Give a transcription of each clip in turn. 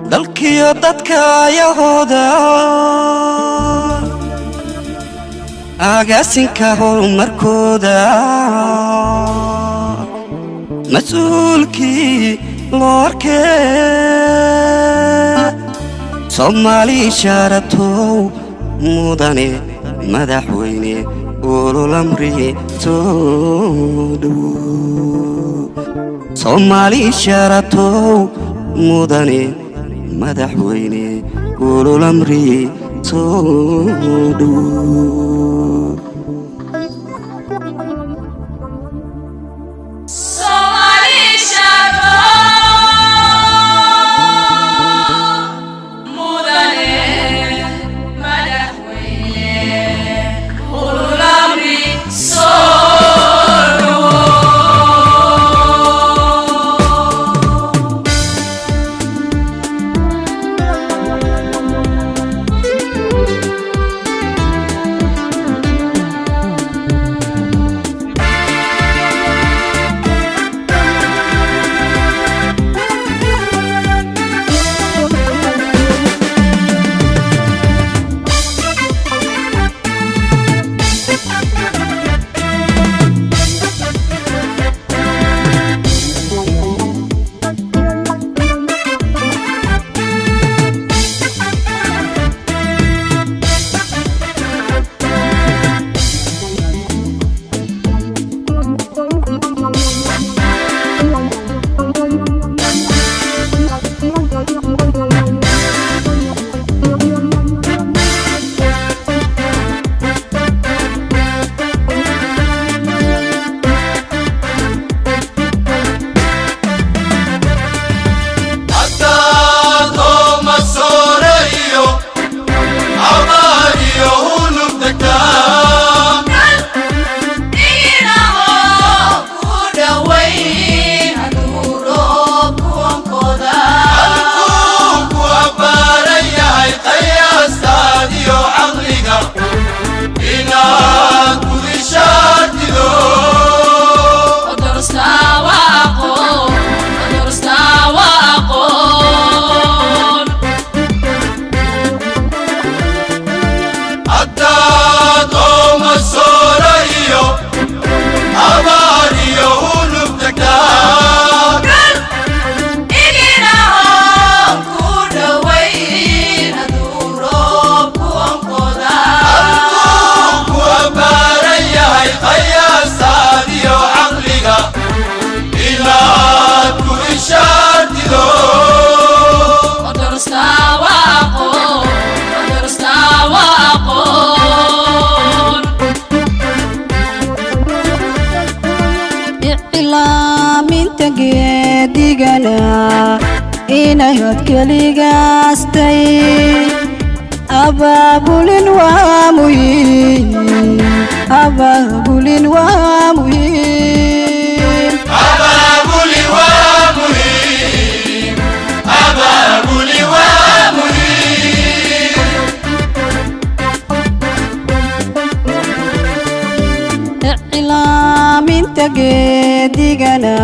Dalkiyo dadka ayahooda, agaasinka horumarkooda, mas-uulkii loo arkee, Soomaali ishaaratow, mudane madaxweyne, ululamri soo dhowow. Soomaali ishaaratow, mudane madaxweyne, ululamri soo dhowow. Somali Shadow, Mudane Madaxweyne, Ululamri soo. Haddaad oo masoore iyo abaar iyo hulub degtaa, Iginaho ku dhawayn hadduu roob kuwankooda. Halkuu ku abbaaran yahay qiyaastaad iyo caqliga inaad gudishaartido. Odorostaa waa aqoon, odorostaa waa aqoon. Haddaad oo masoore iyo abaar iyo hulub degtaa, Iginaho ku dhawayn hadduu roob kuwankooda. Halkuu ku abbaaran yahay qiyaastaad iyo caqliga inaad gudishaartido. Odorostaa waa aqoon, odorostaa waa aqoon. Iclaaminta geedigana inayod keligaastay abaabulin waa muhiim, abaabulin waa muhiim. Abaabuli waa muhiim, abaabuli waa muhiim. Iclaaminta geedigana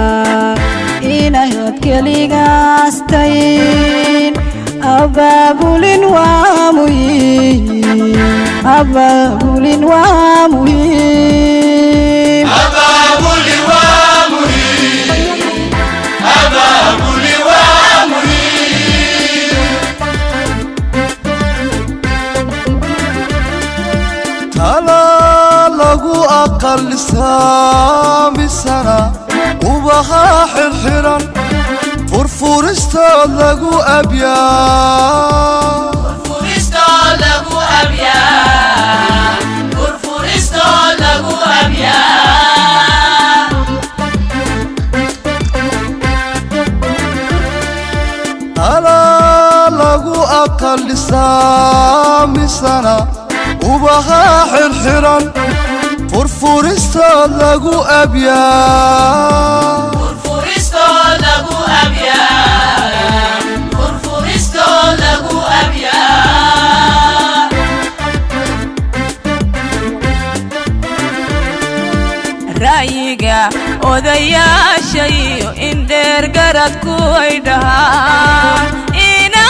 inayod keligaastayn abaabulin waa muhiim, abaabulin waa muhiim. Abaabuli waa muhiim, abaabuli waa muhiim. Tala lagu aqalisaamisana ubaha xirxiran furfuristood lagu abyaa. Furfuristo lagu abyaa, furfuristo lagu abyaa. Tala lagu aqalisaamisana ubaha xirxiran furfuristood lagu abyaa. Furfuristo lagu abyaa, furfuristo lagu abyaa. Ra'yiga odayaasha iyo in dheer garadku ay dhahaan ina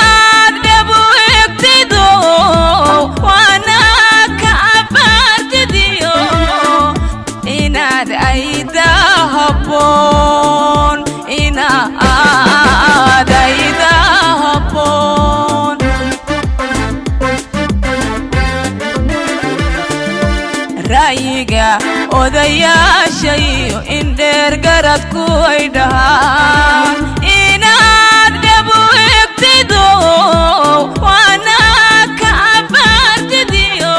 Odayaasha iyo indheer garadku ay dhahaan inaad dhabu egtido, waana ka abaartidiyo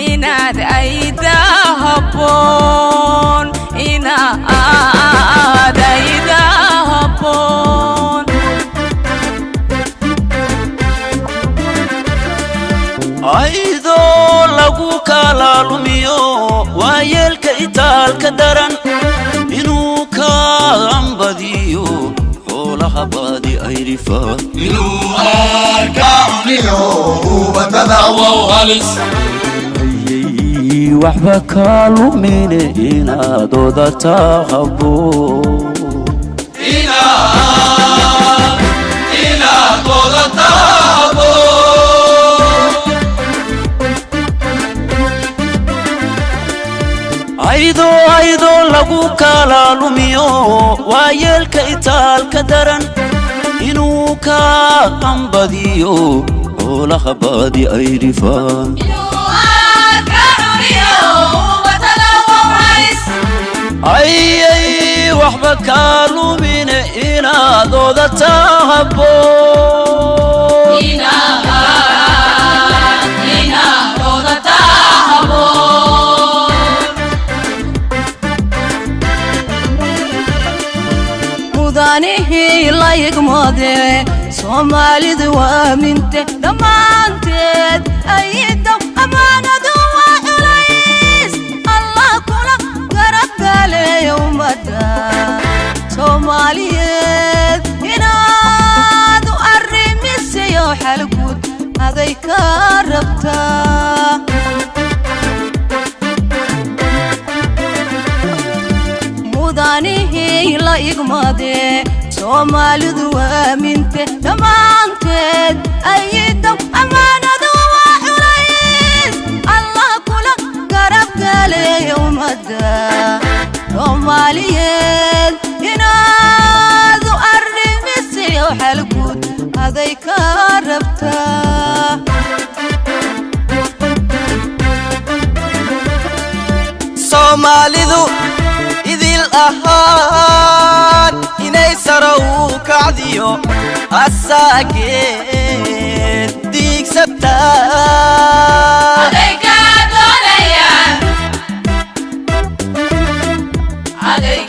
inaad ayda habboon, inaad ayda habboon. Aydoo lagu kala lumiyo waayeelka itaalka daran inuu kaambadiyo xoolaha baadi ayrifaa. Inuu arkaa cuniyo ubatada wow halis. Ayay waxba kaa lumine inaad odataa habboon. Inaad odataa habboon. Aydoo lagu kala lumiyo waayeelka itaalka daran inuu ka ambadiyo xoolaha baadi ay rifaan. Ayay waxba kaa lumine inaad odataa habboon. Mudanihii la yigmade, Soomaalidu waa minte dhammaanteed ayidow. Ammaanadu waa culays, Allah kula garab galeeya. Ummadda Soomaaliyeed inaad u arrimisiyo xalguud aday ka rabtaa. Mudanihii la igmade, Soomaalidu waa minte dhammaanteed ayidow. Ammaanadu waa culays, Allah kula garab galeeya. Ummadda Soomaaliyeed inaad u arrimisiyo xalguud aday ka rabtaa. Soomaalidu idil ahaan inay sara u kacdiyo asaageed diigsataa. Aday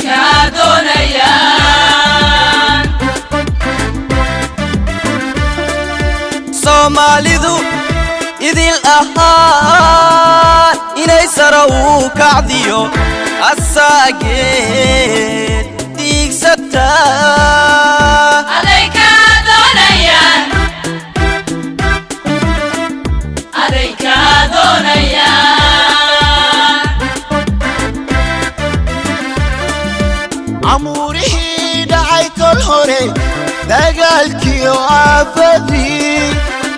kaa doonayaan. Soomaalidu idil ahaan inay sara u kacdiyo asaageed diigsataa. Aday kaa doonayaan. Aday kaa doonayaan. Camuurihii dhacay kol hore, dagaalkiyo aafadii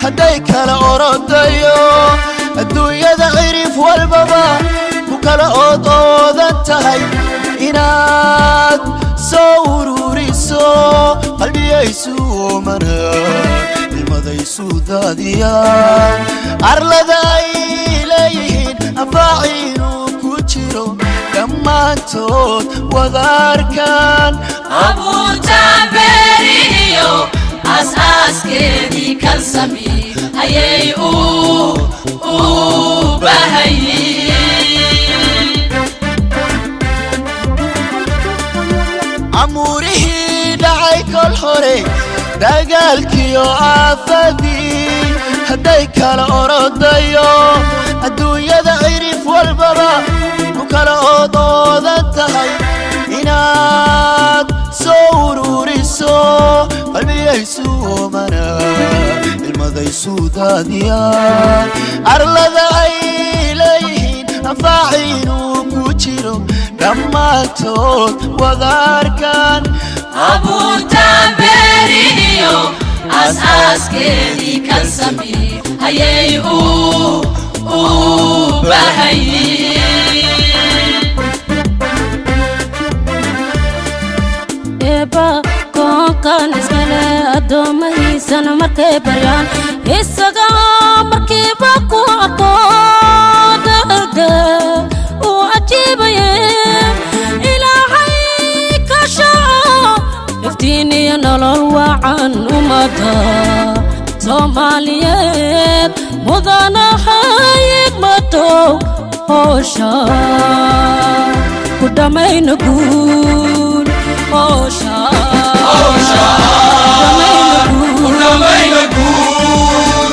hadday kala orodayo, adduunyada cirif walbaba ku kala ood oodan tahay, inaad soo ururiso qalbiyaysu oomana ilmadaysu daadiyaan, arlada ay leeyihiin anfaaciinuu ku jiro dhammaantood wada arkaan. Abuurtaan beerihiyo aas-aaskeedii kan sami ayay u baahayiin. Camuurihii dhacay kol hore, dagaalkiyo aafadii hadday kala orodayo, adduunyada cirif walbaba ku kala ood oodan tahay, inaad soo ururiso qalbiyaysu oomana ilmadaysu daadiyaan, arlada ay leeyihiin anfaaciinuu ku jiro dhammaantood wada arkaan. Abuurtaan beerihiyo aas-aaskeedii kan sami ayay u baahayiin. Eebba koonkan iskale, addoomahiisana markay baryaan isaga markiiba ku arko degdeg uu ajiiba. ajiibaye. Ilaahay ka shaco iftiin iyo nolol wacan ummada Soomaaliyeed, mudanaha igmato hoosha ku dhammayna guul, hoosha ku dhammayna guul.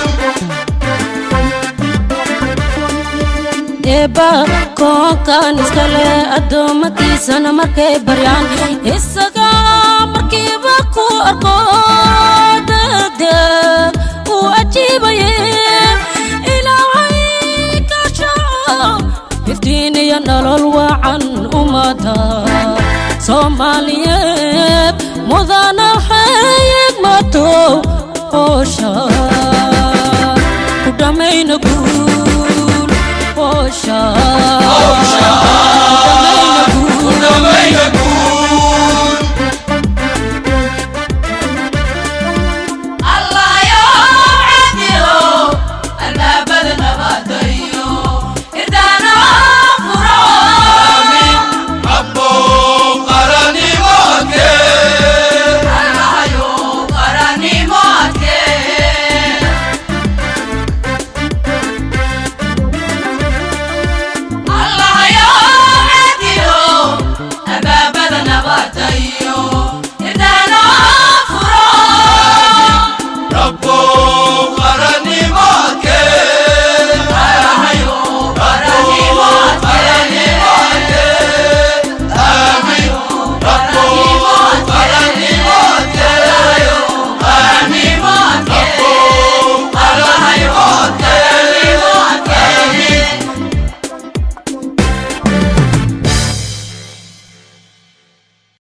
Eebba koonkan iskale, addoommadiisana markay baryaan isaga markiiba ku arko, degdeg uu ajiibaye. Ilaahay ka shaco iftiin iyo nolol wacan ummada Soomaaliyeed, mudana